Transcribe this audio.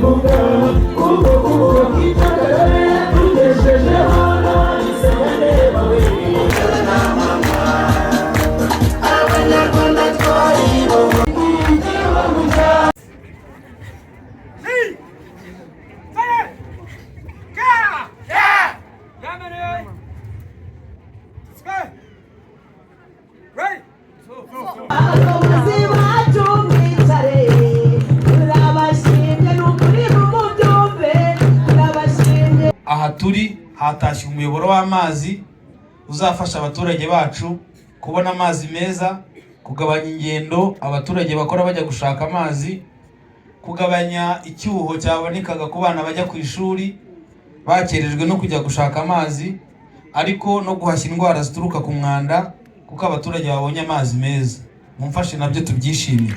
Kubivuga kubwo kubaka ibyo Kagame yatugejejeho. Nahise ndeba we. Abanyarwanda twaribohoye igihugu cyacu. Three, fire! Ka! Yeah! Yamane! Sky! Right! Abayobozi bacu, mwicare, turabashimye, ni ukuri mubyumve, turabashimye. Aha turi hatashye umuyoboro w'amazi uzafasha abaturage bacu kubona amazi meza, kugabanya ingendo abaturage bakora bajya gushaka amazi, kugabanya icyuho cyabonekaga ku bana bajya ku ishuri bakerejwe no kujya gushaka amazi, ariko no guhashya indwara zituruka ku mwanda, kuko abaturage babonye amazi meza. Mumfashe nabyo tubyishimire.